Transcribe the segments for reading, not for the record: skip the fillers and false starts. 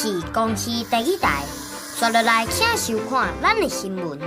是公視第一台，刷落來請收看咱的新聞。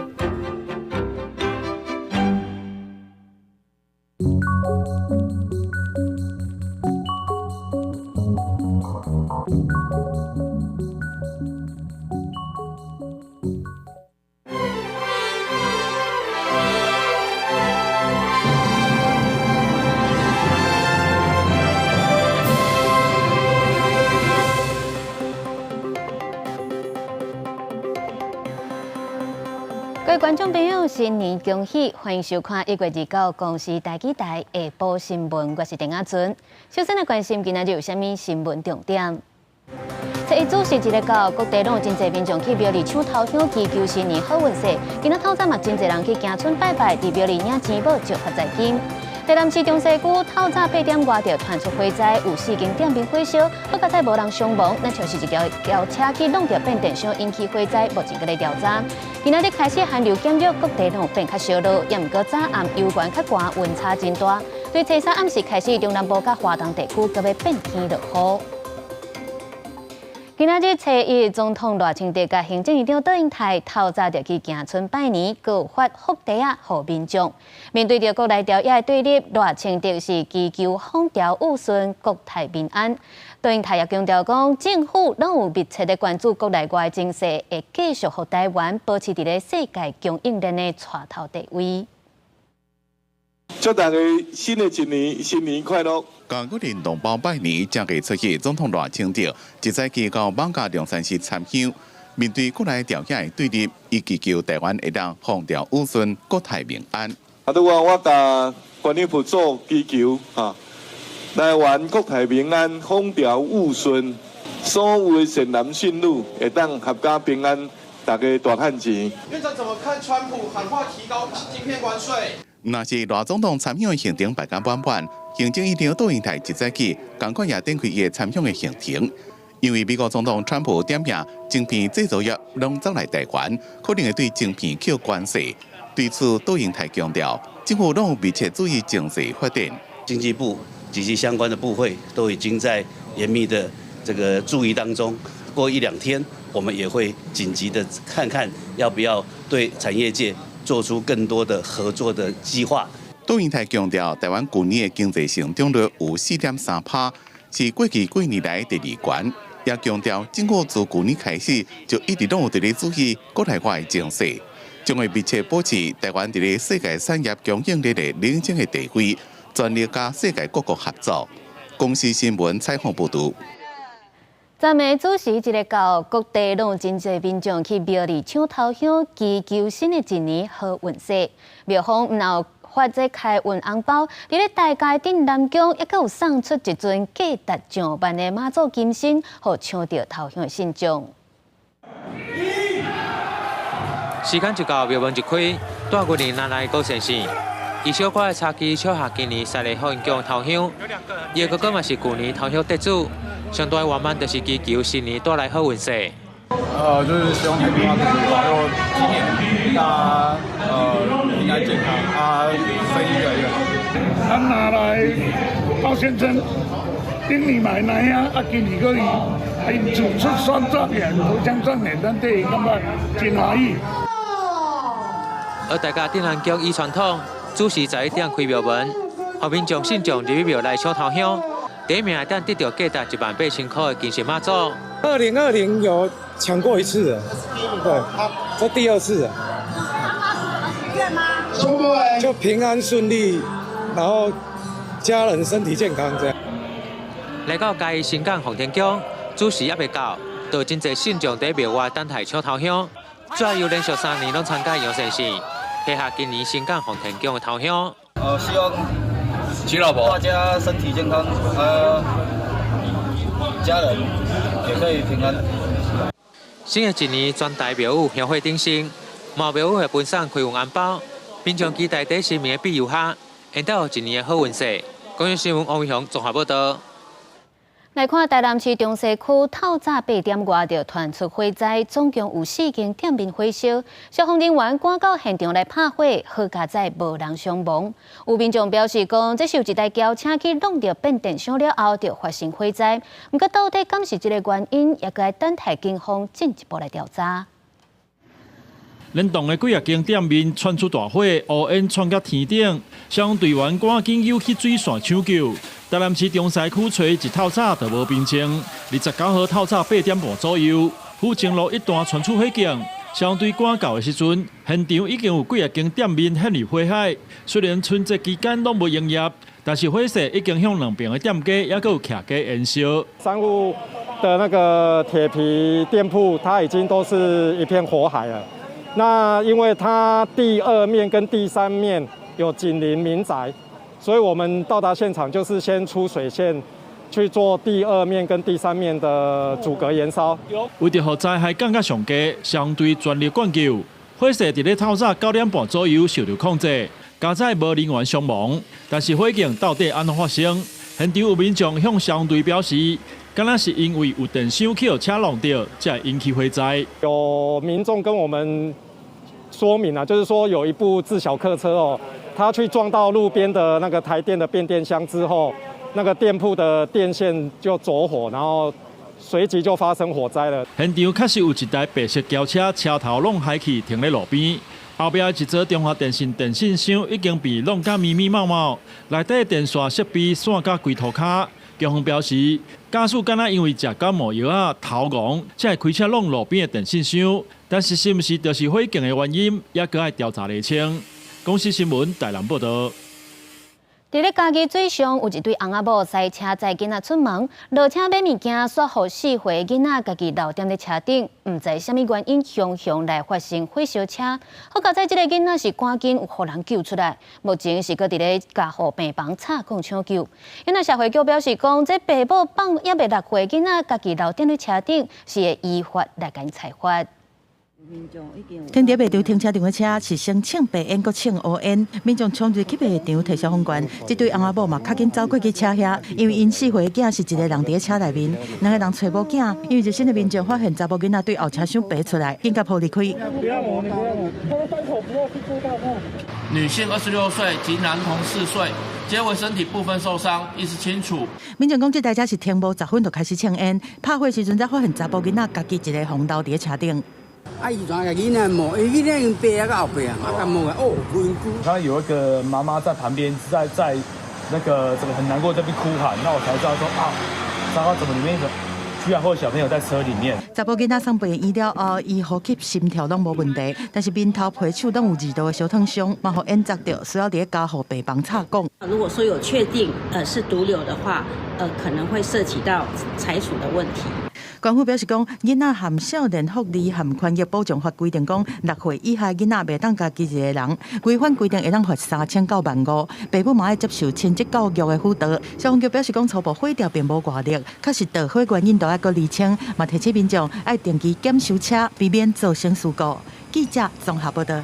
各位觀眾朋友，新年恭喜！歡迎收看1月29公視台語台下晡新聞，我是鄧亞尊。首先來關心今仔日有啥物新聞重點。初一主時一个到，各地攏有真濟民眾去廟裡搶頭香，祈求新年好運勢。今仔透早嘛，真濟人去行村拜拜，佇廟裡領錢寶、石發財金。台南市中西區透早8點外就傳出火災，有四間店面火燒，不過彩無人傷亡，那就是一條轎車去弄著變電箱引起火災，目前閣咧調查。今仔日開始寒流減弱，各地攏有變較燒熱，也毋過早暗猶原較寒，溫差真大。對初三暗時開始，中南部佮華東地區閣欲變天落雨。今仔日初一，總統賴清德佮行政院長卓榮泰透早就去行村拜年，閣發福袋仔予民眾。面對著國內朝野的對立，賴清德是祈求風調雨順、國泰民安。卓榮泰也強調講，政府攏有密切的關注國內外情勢，會繼續予台灣保持佇咧世界供應鏈的帶頭地位。祝大家新的一年新年快樂！佮國人同胞拜年，正月初一，總統賴清德一早起到艋舺龍山寺參香。面對國內朝野的對立，伊祈求台灣會當風調雨順、國泰民安。啊，拄仔我共觀音佛祖祈求，哈，台灣國泰民安、風調雨順，所有的善男信女會當闔家平安，大家大趁錢。院長怎麼看川普喊話提高晶片關稅？若是賴總統參香的行程排甲滿滿，行政院長卓榮泰一早起，仝款也展開伊的參香的行程。因為美國總統川普點名晶片製造業攏走來台灣，可能會對晶片扣關稅。對此，卓榮泰強調，政府攏有密切注意情勢發展。經濟部及其相關的部會都已經在嚴密的這個注意當中。過一兩天，我們也會緊急的看看要不要對產業界做出更多的合作的計劃。卓榮泰強調，台灣舊年的經濟成長率有4.3%，是過去幾年來第二懸。也強調，政府自舊年開始就一直攏有佇咧注意國內外的情勢，將會密切保持台灣佇咧世界產業供應鏈的領先的地位，全力佮世界各國合作。公視新聞採訪報導。昨暝子時一个到，各地攏有真濟民眾去廟裡搶頭香，祈求新的一年好運勢。廟方毋但有發這開運紅包，佇咧大街鎮南宮，猶閣有送出一尊價值上萬的媽祖金身，予搶著頭香的信眾。時間一到，廟門一開，大軍人拿來高先生，伊小可的插旗笑下今年三个好運宮頭香，伊的哥哥嘛是舊年頭香得主。上大的願望就是祈求新年帶來好運勢。就是希望太平可以保佑今年大家平安健康啊，生意越來越好。咱拿來高先生，頂年嘛來啊，啊今年閣伊做出選狀元、頭香狀元，咱對伊感覺真歡喜。而大家鎮南宮依傳統，子時11點開廟門，予民眾信眾入去廟內搶頭香。第一名會當得著價值18000塊的金身媽祖。2020有搶過一次，對，這第二次。就平安順利，然後家人身體健康這樣。來到嘉義新港奉天宮，子時猶未到，就真濟信眾佇廟外等待搶頭香。主要有連續3年攏參加楊先生，提下今年新港奉天宮的頭香。希望娶老婆，大家身體健康，家人也可以平安。新的一年，全台廟宇香火鼎盛，嘛廟宇會分送開運紅包，民眾期待佇神明的庇佑下，會得一年的好運勢。公視新聞王偉雄綜合報道。來看台南市中西區透早8點外就傳出火災，總共有四間店面火燒，消防人員趕到現場來拍火，好佳哉無人傷亡。有民眾表示講，這是有一台轎車去挵著變電箱了後，就發生火災。毋過到底敢是這个原因，也閣愛等待警方進一步來調查。連棟的幾仔間店面竄出大火，烏煙竄到天頂，消防隊員趕緊游去水線搶救。台南市中西區初一透早就無平靜，29號透早8點半左右，府前路一段傳出火警，消防隊趕到的時陣，現場已經有幾仔間店面陷入火海。雖然春節期間攏無營業，但是火勢已經向兩邊的店家也閣有徛家延燒。三戶的那個鐵皮店鋪，它已經都是一片火海了。那因為它第二面跟第三面有緊鄰民宅，所以我們到達現場就是先出水線去做第二面跟第三面的阻隔延燒。為著予災害降甲上低，消防隊全力灌救，火勢佇咧透早9點半左右受著控制，佳哉無人員傷亡。但是火警到底按怎發生？現場有民眾向消防隊表示，敢若是因為有電箱去予車挵著，才會引起火災。有民眾跟我們說明啊，就是說有一部自小客車哦，他去撞到路邊的那個台電的變電箱之後，那個店鋪的電線就走火，然後隨即就發生火災了。現場確實有一台白色轎車，車頭攏海去停咧路邊，後壁一座中華電信電信箱已經被弄甲密密麻麻，內底電線設備散甲規塗跤。警方表示，駕駛敢若因為食感冒藥仔頭戇，才會開車挵路邊的電信箱，但是是毋是就是火警的原因，也閣愛調查釐清。公視新聞台南報導。佇咧嘉義水上有一對翁仔某駛車載囡仔出門，落車買物件，煞予4歲囡仔家己留踮咧車頂，毋知啥物原因，雄雄來發生火燒車。好佳哉這个囡仔是趕緊有予人救出來，目前是閣佇咧加護病房插管搶救。因為社會局表示講，這爸母放猶未6歲囡仔家己留踮咧車頂，是會依法來共裁罰。停佇賣場停車場的車是先衝白煙，閣衝烏煙，民眾衝入去賣場提消防員，這對翁仔某嘛較緊走過去車遐，因為𪜶4歲囝是一个人佇咧車內面，兩个人揣無囝，因為熱心的民眾發現查某囡仔對後車廂爬出來，緊共抱離開。女性26歲及男童4歲，皆為身體部分受傷，意識清楚。民眾講，這台車是停無10分就開始衝煙，拍火時陣才發現查某囡仔家己一个予留佇咧車頂。啊！伊傳個囡仔摸，伊囡仔用爬啊到後壁啊，啊摸哦，身軀。剛剛有一個媽媽在旁邊，在那個這個很難過，這邊哭喊，那我才知道說啊，糟糕，怎麼裡面居然會有小朋友在車裡面？查某囡仔送病院了後，伊呼吸、心跳攏無問題，但是面頭皮手攏有2度的燒燙傷，嘛予煙灼著，需要佇咧加護病房插管。如果說有確定是毒瘤的話，可能會涉及到裁除的問題。官府表示講，囡仔含少年福利和權益保障法規定講，6歲以下囡仔袂當家己一个人，違反規定會當罰3000到15,000。爸母嘛愛接受親職教育的輔導。消防局表示講，初步火調並無外力，確實導火原因都愛閣釐清，嘛提醒民眾愛定期檢修車，避免造成事故。記者綜合報導。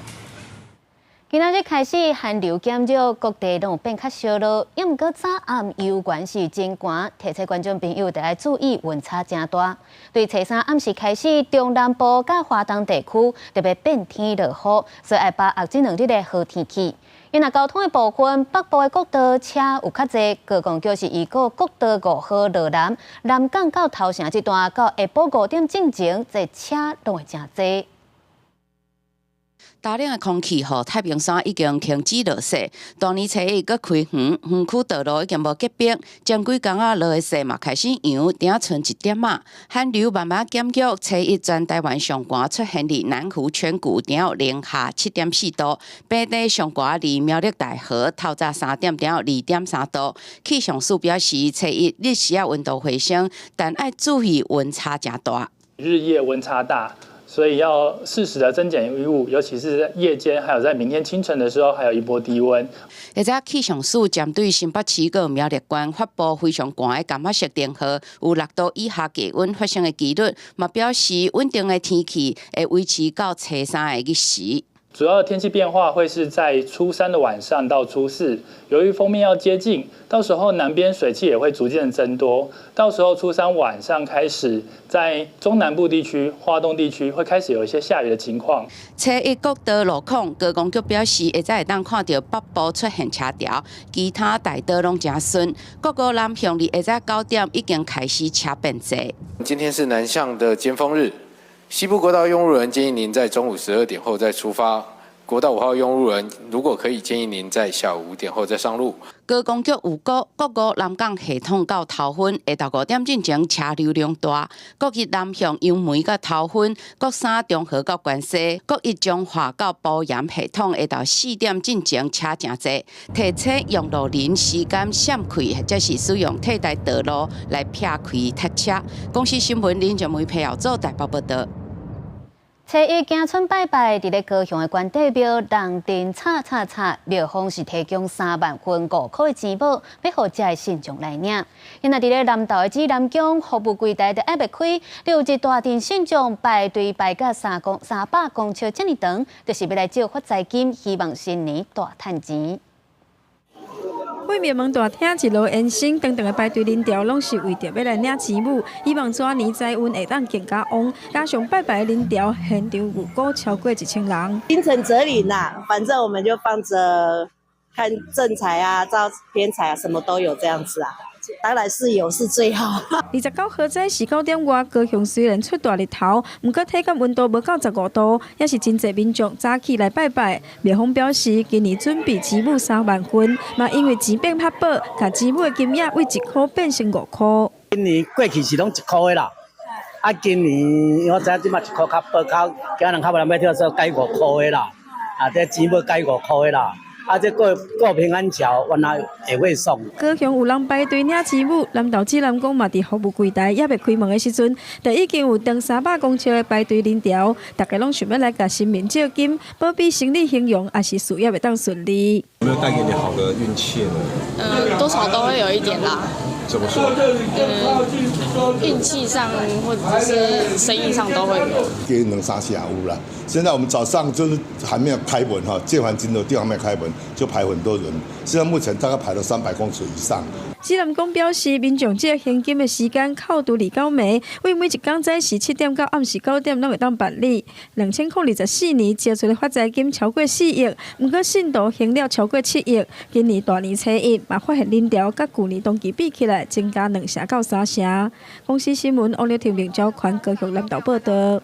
今仔日開始寒流減弱，各地攏有變較燒熱。猶毋過早暗猶原是真寒，提醒觀眾朋友著愛注意溫差誠大。對初三暗時開始，中南部佮華東地區特別變天落雨，所以愛把握這兩日的好天氣。因為交通的部分，北部的國道車有較濟，高公橋是預告國道5號落南南港到頭城這段到下晡5點進前，這車攏會誠濟。大冷的空氣，予太平山已經停止落雪。大年初一閣開園，園區道路已經無結冰。前幾工仔落的雪嘛開始融，頂賰一點仔。寒流慢慢減弱，初一全台灣上寒出現佇南湖圈谷，頂有零下7.4度；平地上寒佇苗栗大和，透早3點頂有2.3度。氣象署表示，初一日時仔溫度回升，但愛注意溫差誠大。日夜溫差大。所以要適時的增減衣物，尤其是夜間，還有在明天清晨的時候，還有一波低溫。而且氣象署針對新北市佮苗栗縣發布非常寒的柑仔色燈號，有6度以下低溫發生的幾率，嘛表示穩定的天氣會維持到初三的日時。主要的天氣變化會是在初三的晚上到初四，由於鋒面要接近，到時候南邊水汽也會逐漸增多。到時候初三晚上開始，在中南部地區、花東地區會開始有一些下雨的情況。初一國道路況，高公局表示，下早會當看著北部出現車潮，其他大道攏誠順。國五南向佇下早9點已經開始車變濟。今天是南向的尖峰日。西部國道用路人建議您在中午12點後再出發。國道5號用路人如果可以，建議您在下午5點後再上路。高公局預估國五南港系統到頭份，下晝5點進前車流量大。國一南向楊梅到頭份，國三中和到關西，國一彰化到埔鹽系統下晝4點進前車誠濟。提醒用路人時間閃開，或者是使用替代道路來避開塞車。公視新聞林靜梅配合做台北報導。初一行村拜拜，佇咧高雄的關帝廟，人陣吵吵吵，廟方是提供3萬份5箍的錢寶，欲予遮的信眾來領。因為佇咧南投的指南宮服務櫃台都猶未開，就有一大陣信眾排隊排甲300公尺遮爾長，就是欲來借發財金，希望新年大趁錢。對廟門大廳一路延伸，長長的排隊人潮，攏是為著欲來領錢母，希望蛇年財運會當更加旺。加上拜拜的人潮，現場預估超過1000人。心誠則靈啦，反正我們就放著看正財啊、招偏財啊，什麼都有這樣子啊。當然是有是最好。29號早時9點外，高雄雖然出大日頭，毋過體感溫度無到15度，也是真濟民眾早起來拜拜。廟方表示，今年準備錢母3萬份，嘛因為錢變較薄，共錢母的金額為1箍變成5箍。今年過去是攏1箍的啦，啊，今年我知影這擺1箍較薄，較驚人較無人欲跳，所以改5箍的啦。啊，這錢母改5箍的啦。啊！這過過平安橋，原來會會送。高雄有人排隊領錢母，南投指南宮嘛佇服務櫃台猶未開門的時陣，就已經有長300公尺的排隊人潮，大家攏想欲來共神明借金，保庇生意興隆，抑是事業會當順利。有沒有帶給你好的運氣呢？多少都會有一點啦。怎麼說？運氣上或者是生意上都會有。加兩三成有啦。現在我們早上就是還沒有開門哈，借還金的店還沒有開門，就排很多人。現在目前大概排了300公尺以上。指南宮表示，民眾借現金的時間扣除29暝，為每一工早時7點到暗時9點攏會當辦理。2024年借出的發財金超過4億，毋過信徒還了超過7億。今年大年初一嘛發現人潮，佮舊年同期比起來，增加2成到3成。公視新聞王立婷、林昭寬高雄南投報導。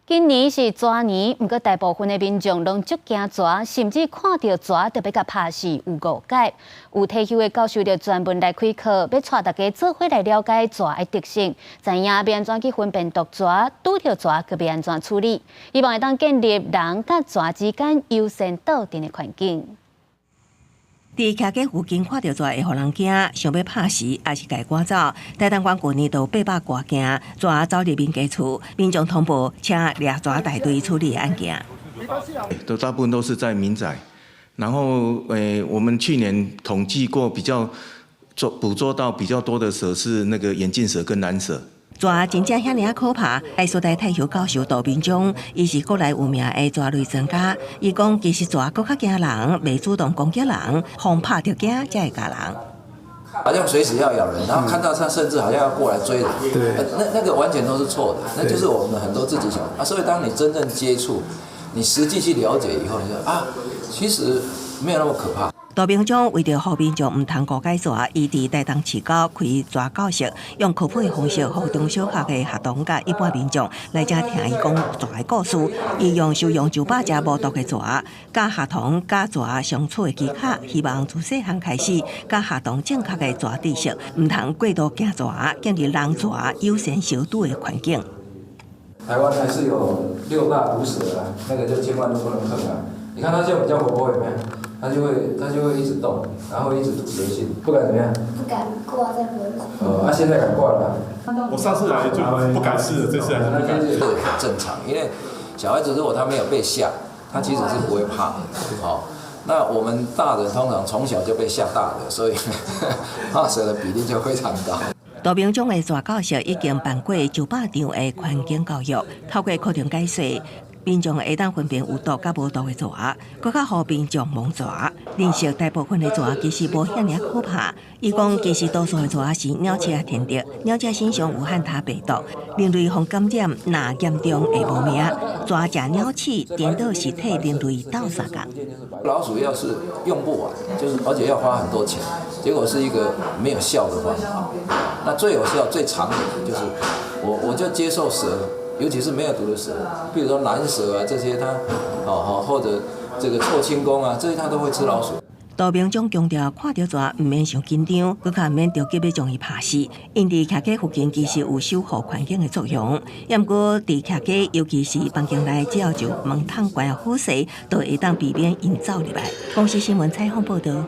今年是蛇年，毋過大部分的民眾攏足驚蛇，甚至看著蛇就欲共拍死，有誤解。有退休的教授就專門來開課，欲帶大家做伙來了解蛇的特性，知影欲按怎去分辨毒蛇，拄著蛇閣欲按怎處理，希望會當建立人佮蛇之間友善鬥陣的環境。佇徛街附近看著蛇會予人驚，想欲拍死，抑是共趕走。台東縣舊年就有800外件蛇走入民家厝，民眾通報，請掠蛇大隊處理案件。都大部分都是在民宅，然後我們去年統計過比較捉捕捉到比較多的蛇是那個眼鏡蛇跟藍蛇。蛇真正遐爾仔可怕，台師大退休教授杜明忠，伊是國內有名的蛇類專家。伊講，其實蛇閣較驚人，袂主動攻擊人，予拍著驚才會咬人。好像隨時要咬人，然後看到他甚至好像要過來追人，對，那個完全都是錯的，那就是我們很多自己想啊。所以當你真正接觸，你實際去了解以後，你說啊，其實沒有那麼可怕。杜明忠為著予民眾毋通誤解蛇，伊佇台東市郊開蛇教室，用科普的方式，予中小學的學童佮一般民眾來遮聽伊講蛇的故事。伊用收容900隻無毒的蛇，教學童佮蛇相處的技巧，希望自細漢開始教學童正確的蛇知識，毋通過度驚蛇，建立人蛇友善相處的環境。台灣還是有六大毒蛇啊，那個就千萬都不能碰啊！你看它現在比較活潑，有沒有？它就會一直動，然後一直吐蛇信，不敢怎麼樣？不敢掛在門口。哦，啊，現在敢掛了。我上次來就不敢試了，這次還是不敢。這很正常，因為小孩子如果他沒有被嚇，他其實是不會怕的。好，那我們大人通常從小就被嚇大的，所以怕蛇的比例就非常高。杜明忠的蛇教室已經辦過900場的環境教育，透過課程解說。民眾會當分辨有毒佮無毒的蛇，閣較予民眾摸蛇。認識大部分的蛇其實無遐爾可怕。伊講其實多數的蛇是鳥鼠仔天敵，鳥鼠身上有漢他病毒，人類予感染若嚴重會無命。蛇食鳥鼠，顛倒是替人類鬥相共。老鼠藥是用不完，就是而且要花很多錢，結果是一個沒有效的方法。那最有效、最長遠的就是我就接受蛇，尤其是沒有毒的蛇，比如說藍蛇啊這些，它哦或者這個臭青公啊，這些它都會吃老鼠。杜明章強調，看著蛇毋免傷緊張，閣較毋免著急欲將伊拍死。𪜶佇徛家附近其實有守護環境的作用。毋過佇徛家，尤其是房間內，只要就門窗關好勢，就會當避免𪜶走入來。公視新聞採訪報導。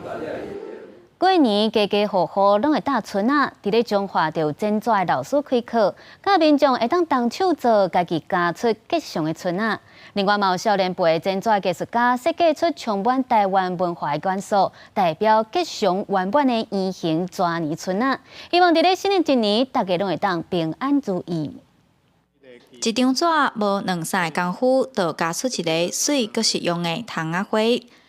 過年家家戶戶攏會貼春仔，佇咧彰化就有剪紙的老師開課，教民眾會當動手做，家己加出吉祥的春仔。另外，嘛有少年輩的剪紙藝術家設計出充滿台灣文化的元素，代表吉祥圓滿的圓形蛇年春仔。希望佇咧新的一年，大家攏會當平安如意。一張紙無兩三个工夫，就加出一个媠閣實用的窗仔花。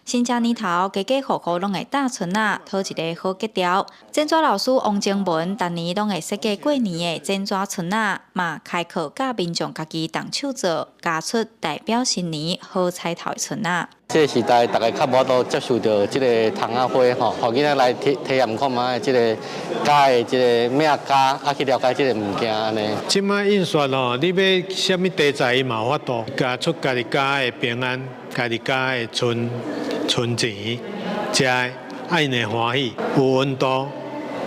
新正年頭，家家戶戶攏會貼春仔，討一個好吉兆。剪紙老師王精文，逐年攏會設計過年的剪紙春仔，嘛開課教民眾家己動手做，加出代表新年好彩頭的春仔。這個時代，大家較無法度接受著這个窗仔花吼，予囡仔來體驗看覓這个家的這个咩家，啊去了解這个物件按呢。這擺印刷吼，你欲啥物題材伊嘛有法度，加出家己家的平安，家己家的存存錢，食啊𪜶會歡喜，有溫度，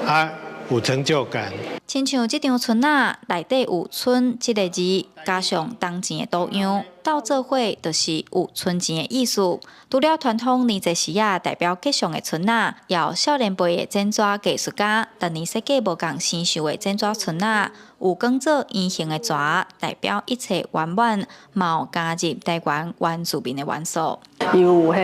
啊有成就感。親像這張春仔內底有“春”這个字，加上銅錢的圖樣，鬥做伙就是有存錢的意思。除了傳統年節時仔代表吉祥的春仔，也有少年輩的剪紙藝術家，逐年設計無仝生鏽的剪紙春仔，有講做圓形的蛇，代表一切圓滿，嘛有加入台灣原住民的元素。有彼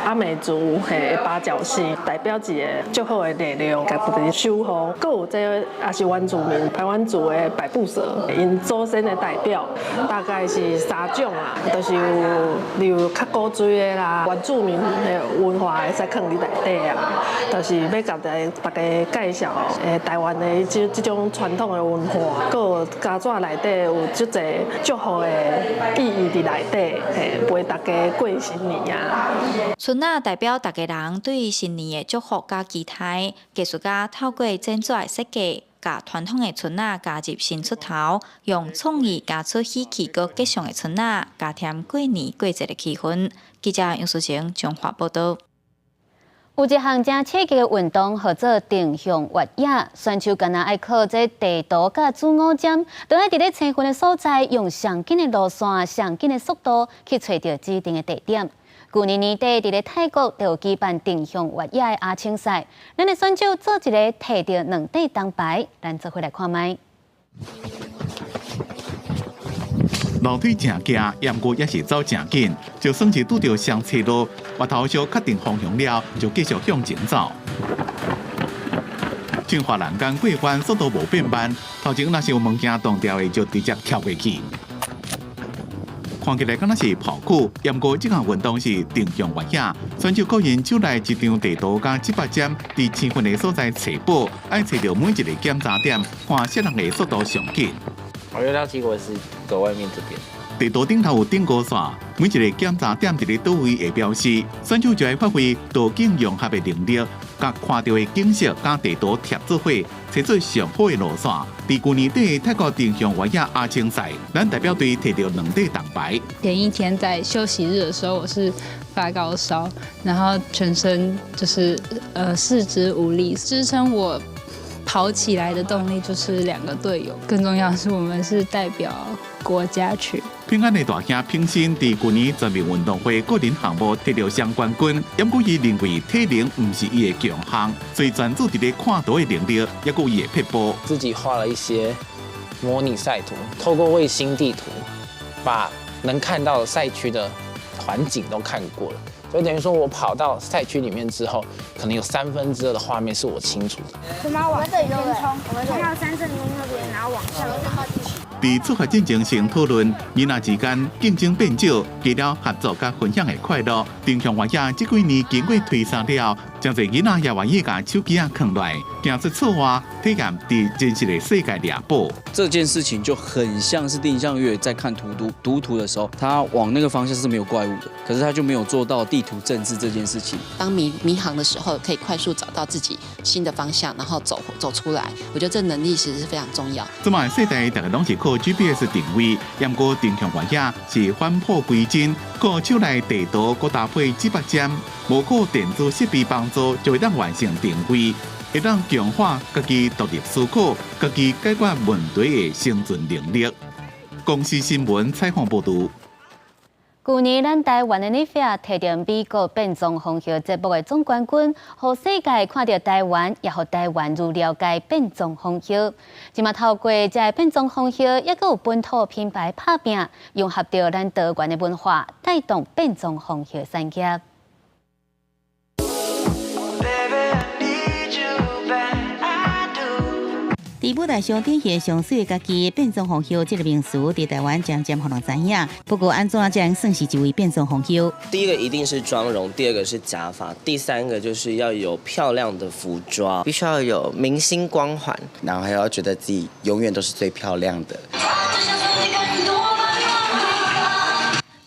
阿美族彼八角星，代表一个足好的力量，共大家守護。閣有這个也是原住民排灣族的百步蛇，𪜶祖先的代表，大概是三種啊，就是有例如較古錐的啦，原住民的文化會使囥佇內底啊，就是欲共大家介紹台灣的這種傳統的文化，閣有膠紙內底有足濟祝福的意義佇內底，嘿，陪大家過新年啊。春仔代表逐家人對新年的祝福佮期待，藝術家透過剪紙的設計，共傳統的春仔加入新出頭，用創意加出喜氣閣吉祥的春仔，加添過年過節的氣氛。記者楊淑晴彰化報導。有一項誠刺激的運動，號做定向越野，選手敢若愛靠這地圖佮子午針，就愛佇咧青雲的所在，用上緊的路線、上緊的速度去揣著指定的地點。舊年年底，佇咧泰國就有舉辦定向越野的亞青賽，咱的選手做一个提著兩塊銅牌，咱做伙來看覓。路腿誠行，毋過也是走誠緊，就算是拄著雙斜路，越頭小確定方向了，就繼續向前走。進化欄杆過彎速度無變慢，頭前若是有物件擋著的，就直接跳過去。看起來敢若是跑酷，毋過這項運動是定向越野，選手個人手內一張地圖佮指北針，佇青雲的所在揣寶，愛揣著每一个檢查點，看啥人的速度上緊。我覺得結果是走外面這邊。地圖頂頭有頂高線，每一个檢查點佇咧佗位會標示，選手就愛發揮圖景融合的能力，共看著的景色佮地圖貼做伙，揣出上好的路線。佇舊年底泰國定向越野亞青賽，咱代表隊提著兩塊銅牌。前一天在休息日的時候，我是發高燒，然後全身就是四肢無力，支撐我跑起來的動力就是兩個隊友，更重要的是我們是代表國家去。平安的大兄平心佇舊年全民運動會個人項目得著雙冠軍，毋過伊認為體能毋是伊的強項，所以專注佇咧看圖的能力，抑閣伊的撇步。自己畫了一些模擬賽圖，透過衛星地圖，把能看到的賽區的環境都看過了。所以等於說我跑到賽區裡面之後，可能有2/3的畫面是我清楚的。我們往這裡衝，我們衝到三聖宮那邊，然後往上。佇出發進前先討論，囡仔之間競爭變少，加了合作佮分享的快樂。定向越野這幾年經過推捎了，誠濟囡仔也願意共手機仔囥落來，行出厝外，體驗佇真實的世界獵寶。這件事情就很像是定向越野在看圖讀讀圖的時候，他往那個方向是沒有怪物的，可是他就沒有做到地圖政治這件事情。當迷航的時候，可以快速找到自己新的方向，然後走出來。我覺得這能力其實是非常重要。這馬世代逐家攏是靠 GPS 定位，毋過定向越野是返璞歸真，靠手內地圖閣搭配指北針，無靠電子設備幫助，就會當完成定位，會當強化家己獨立思考、家己解決問題的生存能力。公視新聞採訪報導。舊年咱台灣的妮菲提著美國變裝皇后節目的總冠軍，予世界看著台灣，也予台灣愈了解變裝皇后。這馬透過這个變裝皇后，抑閣有本土品牌拍拚，融合著咱多元的文化，帶動變裝皇后產業。 Baby, I need you bad, I do. 佇舞台上展現上媠的家己，變裝皇后這个名詞，佇台灣漸漸予人知影。不過，按怎才能算是一位變裝皇后？第一個一定是妝容，第二個是假髮，第三個就是要有漂亮的服裝，必須要有明星光環，然後還要覺得自己永遠都是最漂亮的。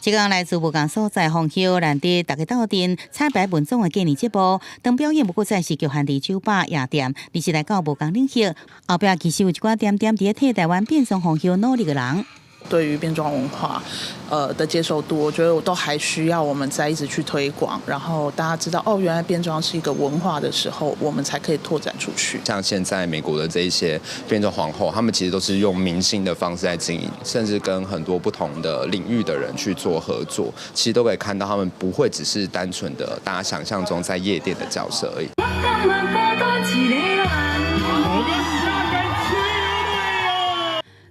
這工來自無仝所在皇后，難得逐家鬥陣彩排文總的過年節目，當表演無閣再是局限佇酒吧夜店，而是來到無仝領域。後壁其實有一寡點點佇咧替台灣變裝皇后努力的人。對於變裝文化，的接受度，我覺得我都還需要我們再一直去推廣，然後大家知道哦，原來變裝是一個文化的時候，我們才可以拓展出去。像現在美國的這一些變裝皇後，他們其實都是用明星的方式在經營，甚至跟很多不同的領域的人去做合作，其實都可以看到他們不會只是單純的大家想象中在夜店的角色而已。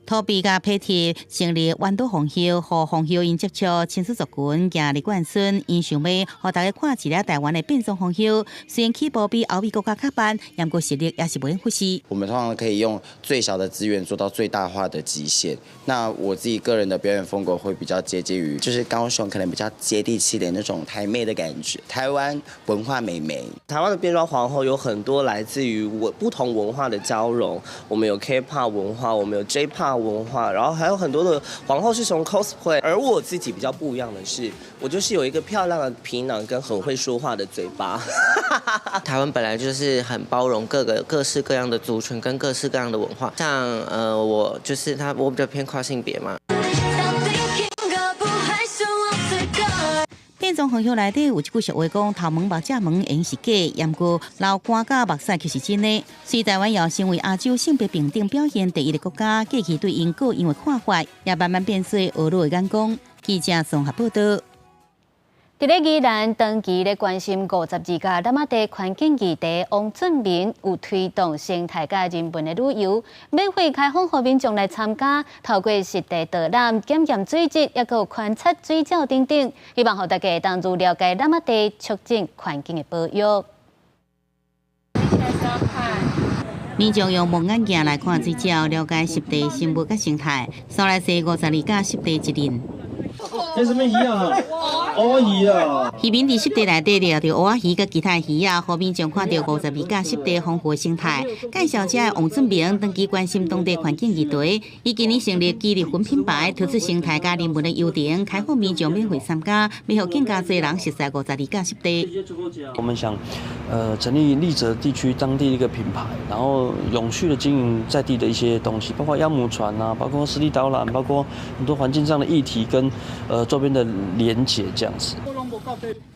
土鱉佮佩蒂成立彎島皇后，予皇后𪜶接觸親子族群，行入冠村，𪜶想欲予大家看一下台灣的變裝皇后。雖然起步比歐美國家較慢，毋過實力也是袂忽視。我們通常可以用最小的資源做到最大化的極限。那我自己個人的表演風格會比較接近於，就是高雄可能比較接地氣的那種台妹的感覺，台灣文化美眉。台灣的變裝皇后有很多來自於不同文化的交融，我們有 K-pop 文化，我們有 J-pop 文化，然後還有很多的皇后是從 cosplay，而我自己比較不一樣的是，我就是有一個漂亮的皮囊跟很會說話的嘴巴。台灣本來就是很包容各個各式各樣的族群跟各式各樣的文化，像我就是他，我比較偏跨性別嘛。變裝皇后內底有一句俗話講：頭毛目隻毛應是假，毋過流汗佮目屎卻是真的。雖台灣也成為亞洲性別平等表現第一的國家，過去對𪜶各樣的看法也慢慢變做學老的眼光。記者綜合報導。佇咧宜蘭長期咧關心52甲喇嘛地環境議題，王俊民有推動生態佮人文的旅遊，免費開放予民眾來參加，透過實地導覽、檢驗水質，抑閣有觀察水鳥等等，希望予大家會當愈了解喇嘛地，促進環境的保育。民眾用望遠鏡來看水鳥，了解濕地生物佮生態。蘇來西52甲濕地一鄰。這啥物魚啊？烏魚啊！漁民佇濕地內底掠著烏仔魚佮其他魚仔，予民眾看著52甲濕地豐富生態。介紹者王俊明長期關心當地環境議題，伊今年成立基利粉品牌，推出生態佮人文的遊程，開放民眾免費參加，欲予更加濟人熟悉52甲濕地。我們想，成立麗澤地區當地一個品牌，然後永續的經營在地的一些東西，包括鴨母船啊，包括濕地導覽，包括很多環境上的議題跟周邊的連結這樣子。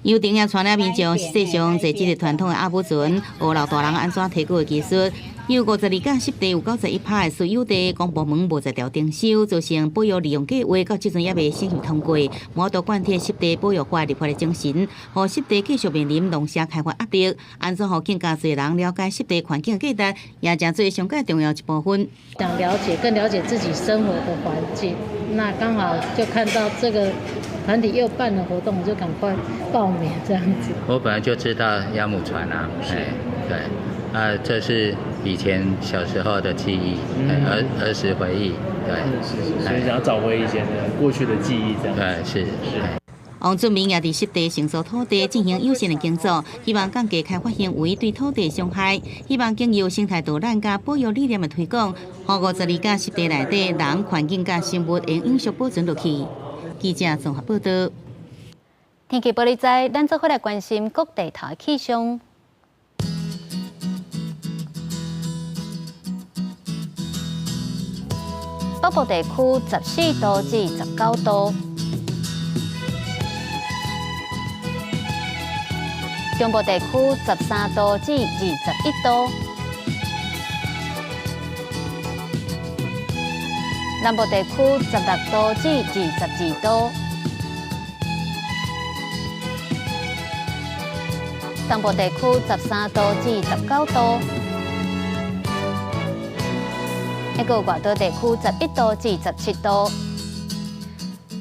遊程也帶領民眾實際上坐這个傳統的鴨母船，學老大人按怎提龜的技術。由52甲濕地有91%的私有地，公部門無在調徵收，造成保育利用計畫到這陣猶未審核通過，無法度貫徹濕地保育法立法的精神，予濕地繼續面臨農舍開發壓力。按怎予更加濟人了解濕地環境的價值，也成做上蓋重要一部分。想了解，更了解自己生活的環境，那剛好就看到這個團體又辦了活動，我就趕快報名這樣子。我本來就知道鴨母船啊，哎，對，啊，這是以前小時候的記憶，兒時回憶，對，是，所以想要找回以前的過去的記憶，這樣。對，是是。王俊明也佇濕地承租土地進行友善的耕作，希望降低開發行為對土地傷害，希望經由生態導覽佮保育理念的推廣，予52甲濕地內底人、環境佮生物會永續保存落去。記者綜合報道。天氣報你知，咱做伙來關心各地頭的氣象。北部地區14度至19度，中部地區13度至21度，南部地區16度至22度，東部地區13度至19度。一個外島地區11度至17度。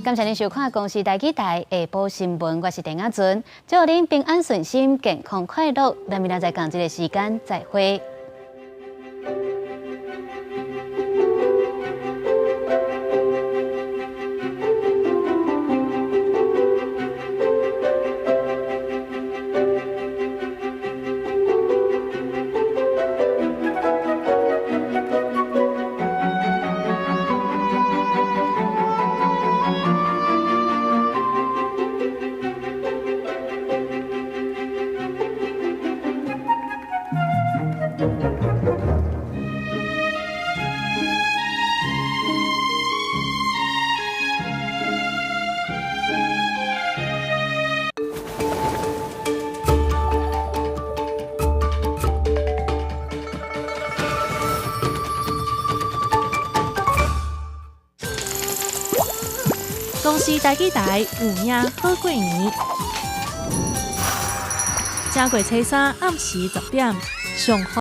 感謝您收看《公視台語台》下晡新聞，我是鄭亞純，祝您平安順心、健康快樂。咱明仔載仝這個時間再會。公視台語台有影好過年，正月初三暗時10點上。